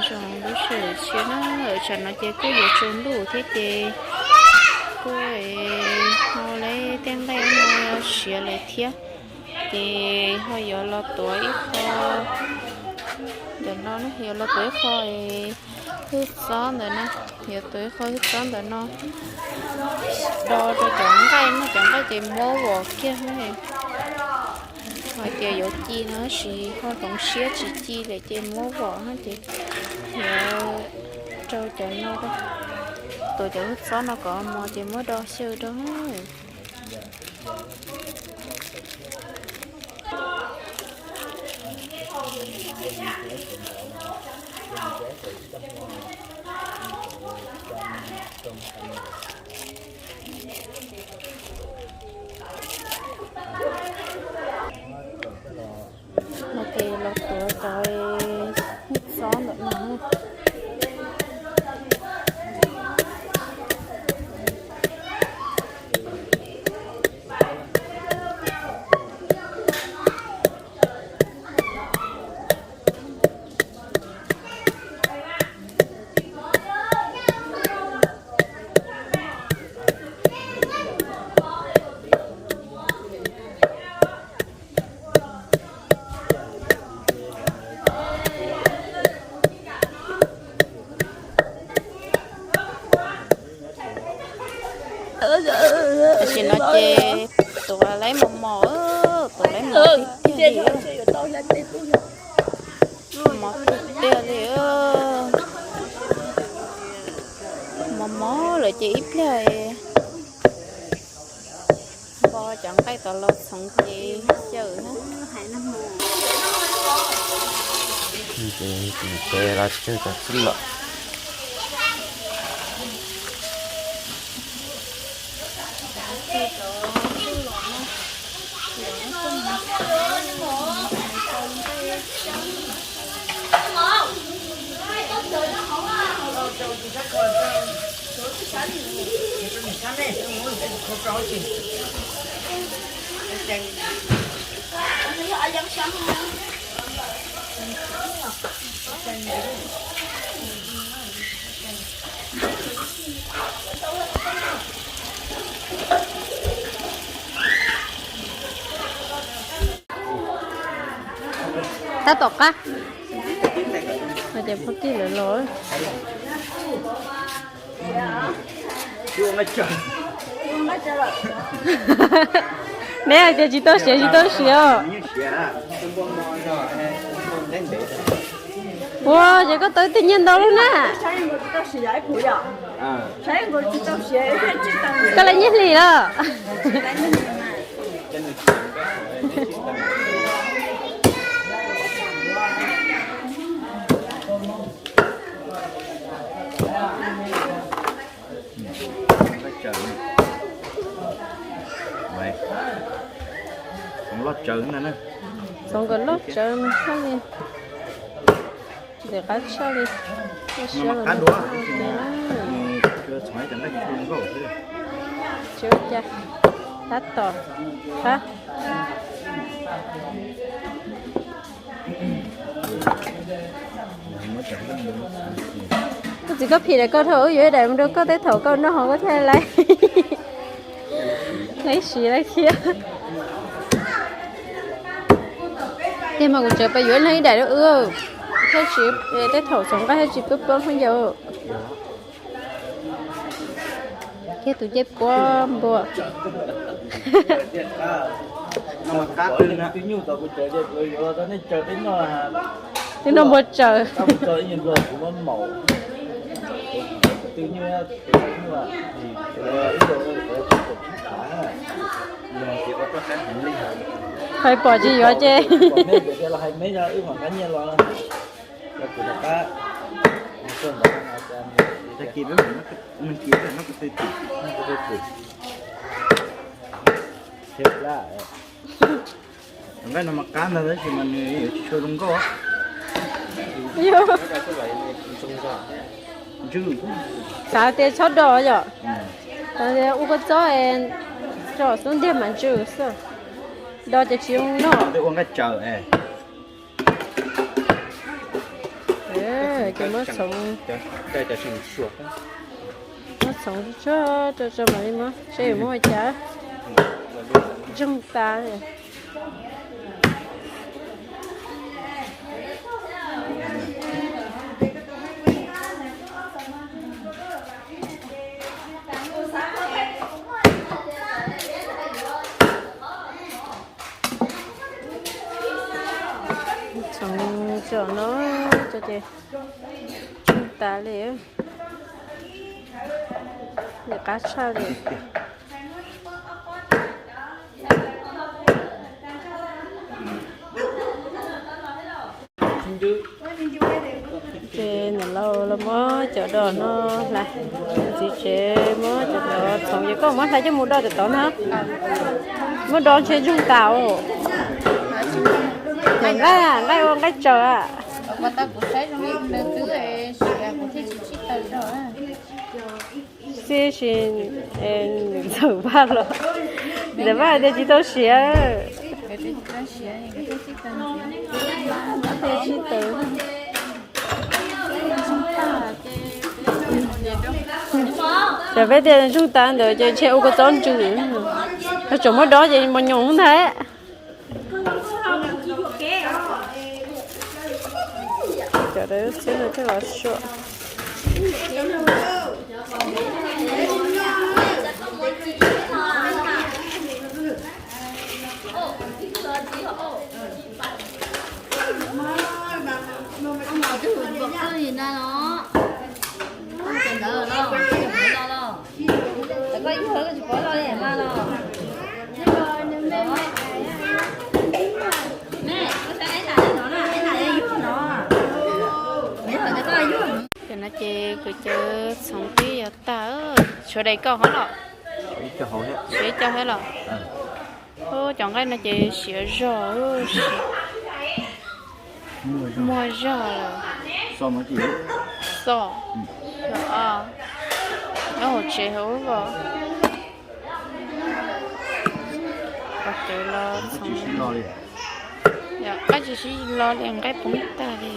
Zoo lub sij hawm tshiab na, tsam no ces kuj yuav tsaus ntuj thiab ces kuj ho lawv tej nqaij no siav lawm thiab. Ces ho yuav los tuav ib qho ntawm no, yuav los tuav ib qho hwj txob ntawm no, yuav tuav ib qho hwj txob ntawm no do rau cov nqaij no, cov nqaij ces muab vom kiag. Hais tias yuav ci no tab sis ho hloov siab tsis ci lawm ces muab vom no ces yuav rau cov no, tuav cov hwj txob no kom mos ces muab do xyaw rau. No ces los tuav cov hwj txob ntawm no. Tam sim no ces tuav laib mos mos, tuav laib mos tiag tiag li. Mos tiag tiag li. Mos mos lawm ces ib pliag npo cov nqaij tod los txhoov ces xyaw na. Ces los tsawg cov txij los. Tab tom qab. Hais tias phob tij lawv los. Neb hais tias tsis tau siav, tsis tau siav os. Ua ces koj tau ib tug nyiaj ntau lub na. Koj lawv nyiaj hlis los. Txhoov loj tsawv ntag na. Txhoov nkawd loj tsawv no tshaj li. Ntxim qab tshaj li. Siab los. Tsis ua cas. Tab tom qab. Koj txiv koj phim daim koj thaum wb yuav ib daim mus rau koj teb thaum koj noj ho koj thiaj laib, laib siv laib thiab. Tiag mas kuv tseem pab yuav ib leeg ib daim rau wb, thiab tsis tej thaum txhoov nqaij thiab tsis pab pab phooj ywg. Thiab tus ncej puab npua. Twb noj npua tsaws. Hais pom tsis yuav ces. Nqaij no mas qab ntag tab sis mas nws yuav tsis tshua zoo nkauj. Xav tias txhob do yom. Xav tias ua kua txob tso xub ntiag mas ntsws xwb. Do ces tsis zoo noj. Ua nqaij tsaws es. Ces muab txhoov, muab txhoov tsuag tsuag rau tso mam li muab seb yuav muab ua cas. Ntsoog tas. Txhoov tso no, tso ces ntsoog tas li. Nws qab tshaj li. Ces niam laus los muab cov dos no hlais, txiv tsev muab cov tov txhoov, ces koj muab hlais coj mus do cov tov na. Muab do ntshe ntsoog tas os. Nqaij, nqaij ua nqaij tsaws a. Tib si nws ntxawm Vaj los, ntxawm Vaj tias tsis tau siav. Ces peb tias ntsoog tas ntawd ces ntshe ua kua txob ntsws, ho tseem muab dob ces mos nyoos ntag. Cov txiab no coj los suam. Ces no ces kuv cov txhoov twb yuav tag, tshuav daim koj qhov los, tshuav ib co thiab los. Cov nqaij no ces siav zog, muag zog lawm. Xo, nyob hauv tsev hauv os. Qhov cawv los txhoov, qab tsis sib lo li, nqaij poob tag li.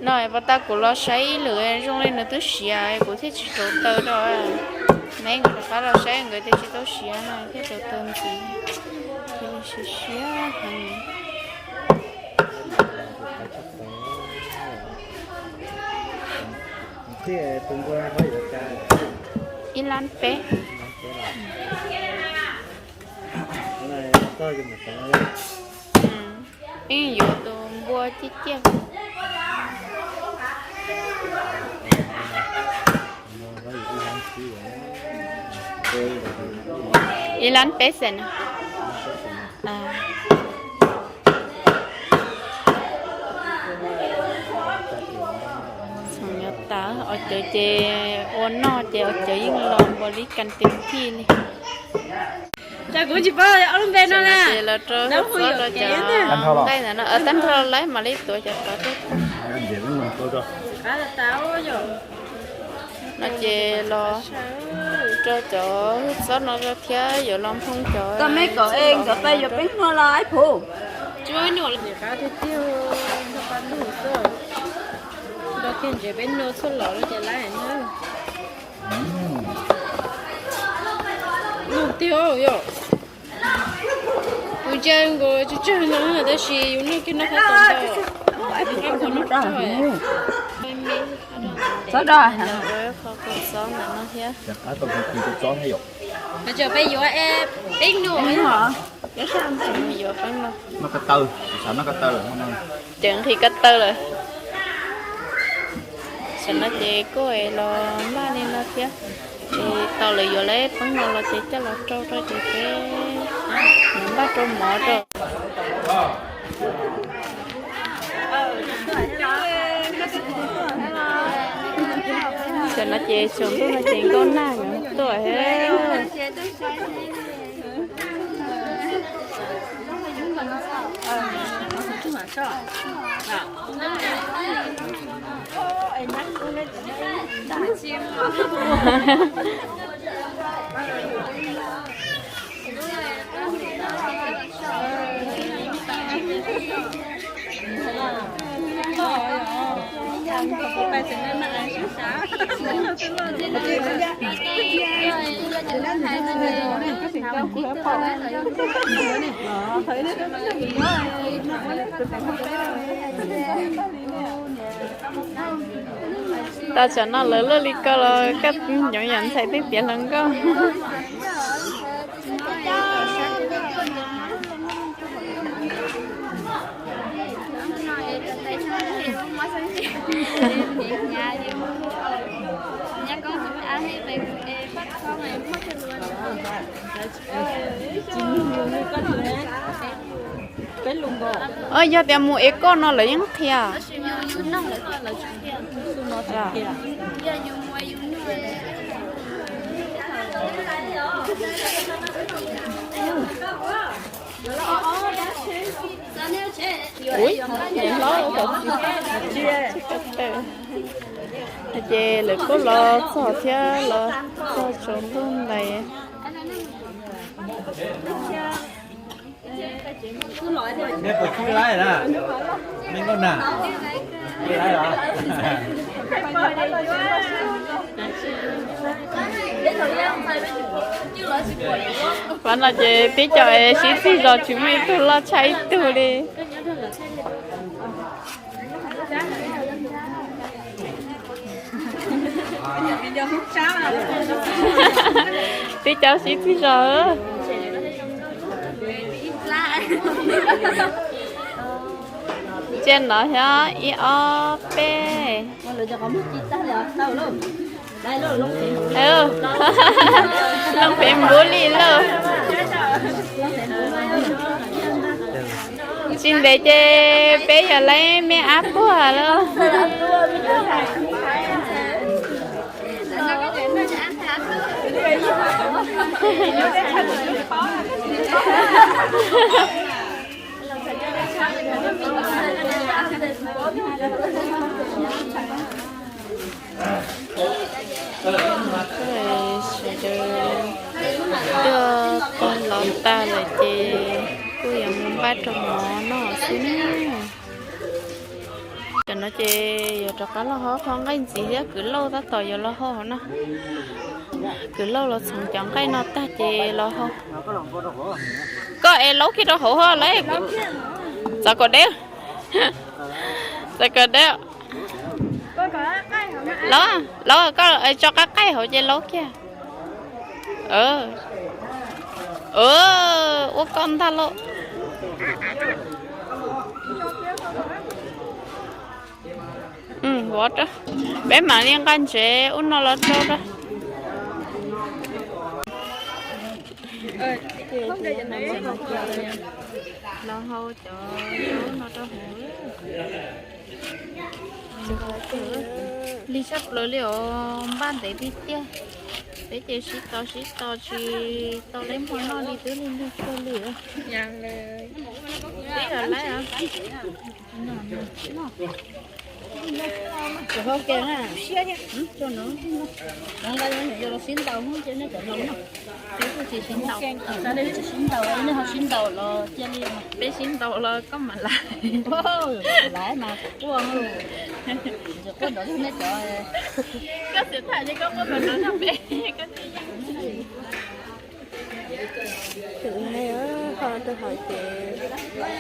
No pas tas kuv los saib ib lwm zoo li nws twb siav kuv thiaj tsis rauv taws rau. Neb nkawd rov qab los saib nkawd tias tsis tau siav no thiaj rauv taws ntxiv, thiaj li siav siav heev. Ib lab peb. Yeej yuav tus npua ciaj ciaj. Ib lab peb xees na. Txhoov yuav tas, os cawv ces ua noj ces os cawv yeej los npaum li kas tes thij li. Ces lawv rau xob rau cov nqaij ntawd no, tag nrho lawv mam li tuav cov tod rau. No ces los rau cov hwj txob no rau thiab yuav los nphoo cov nkawd peb no los ib phuv. Tsis muaj ib nus li qab tiag tiag, nrog pab nug xwb. Nrog kiag ntsev peb nug txhuaj los ces lawm na. Nug tiag yom. Kuv ntsia nkaus tsawg tsawg no tab sis yus nug kiag noj qab tau ntau. Qab qhov noj tag. Txhob do heev. Qhov kua txob ntawm no thiab. Qab tau kua txob thiab yom. Mas peb yuav peb nug. Yuav peb nug. Noj ko taw, xav noj ko taw lawm. Ces nqhis ko taw lawm. Tam no ces kuj los npaj li no thiab. Ces tau lawv yuav lawv peb no los ces coj los rau rau ces peb npaj rau mov rau. Tam no ces tsaus ntuj no ces nkauj nag tuaj thiab. Tau tsam no lawv luaj li ko los koj nyob yam ntxhais twb tiav hluas nkauj. Yog tias mus ev koj no lawv yeej qhia. Ces lawv kuj los txog thiab, los txog tsaus ntuj ntais. Pab no ces tib co sib txig zos tsis muaj ib tug loj tshaj ib tug li. Tib co sib txig zos. Ntsia no xyov ib ob peb. Looj pem npub li lauj. Tsis ntev ces peb yuav laib me ab puag lauj. Sawv daws tuaj pog los tag lawm ces kuj yuav mus npaj rau mov noj xwb na. Cov no ces yuav rov qab los hau qho nqaij ntxiv thiab, kwv Lauj tab tom yuav los hau hauv no. Kwv Lauj los txhoov cov nqaij no tag ces los hau. Koj es laub kiag rau hauv hos lauj. Txav kom deb. Txav kom deb. Lauj, lauj, koj tso qab qaij hauv ces laub kiag. Ua koj ntag lauj. Peb mam li nqa ntsev ub no los rau. Los hau cov no rau hauv. Lig sab plaws li os, npaj ntev tiag tiag. Peb ces sib tos sib tos tsis tau laib hmo noj li, twb lig lig kawg li. Peb yog laib. Cov hau kev na, cov no, cov no los sib ntaus, cov no cov no. Peb kuj tsis sib ntaus, nej ho sib ntaus los cia li. Peb sib ntaus los koj mam lav. Lav mas quaj, quaj nrov zog nej cov. Koj xav tham ces koj quaj nrov nrov zog peb, koj thiaj yeej. Tus ne ho rau hauv ces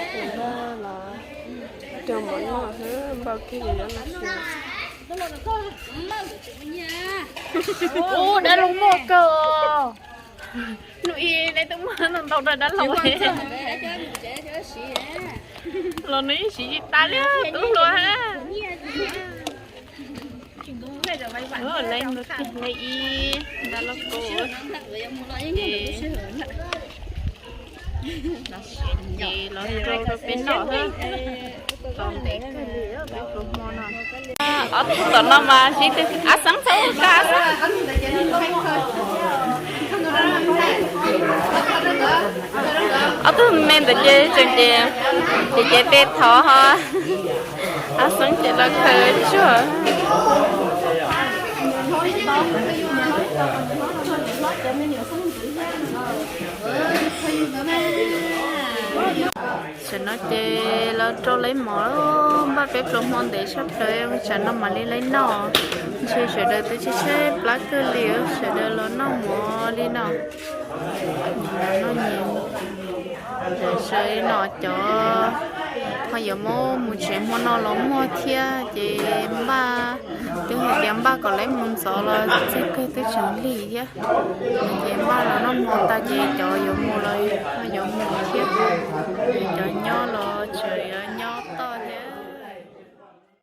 tus no los rau mov noj xwb, npau kiag li no xwb. Ub, dab laug muaj kawg. Hnub ib neb twb muaj ntau ntau rau dab laug. Los nws yeej siv tsis tas li tub hluas ha. Lej ib, dab laug kaus. Ces los rau rau peb noj, tos ntev kawg li peb pluas hmo no. Ob tug tom no mas sib tw, Ab Xeeb txhob ua kab, Ab Xeeb. Ob tug me ntawd ces tseem ces, ces ces peb thov ho, Ab Xeeb ces los khaws tsuag. Tam no ces los rau lawv mov, npaj peb pluas hmo ntev tshaj plaws, tsam no mam li lawv noj. Ntshe sawv daws twb tshaib tshaib plab kawg li, sawv daws los noj mov li no. Sawv li no cov ho yuav muab mus tsev hmo no los muaj thiab ces npaj, twb hais tias npaj kom lawv mus ntxov los txog kawg twb tseem lig thiab. Ces npaj los noj hmo tag ces cov yuav mus los yuav mus thiab. Cov nyob los tseem yuav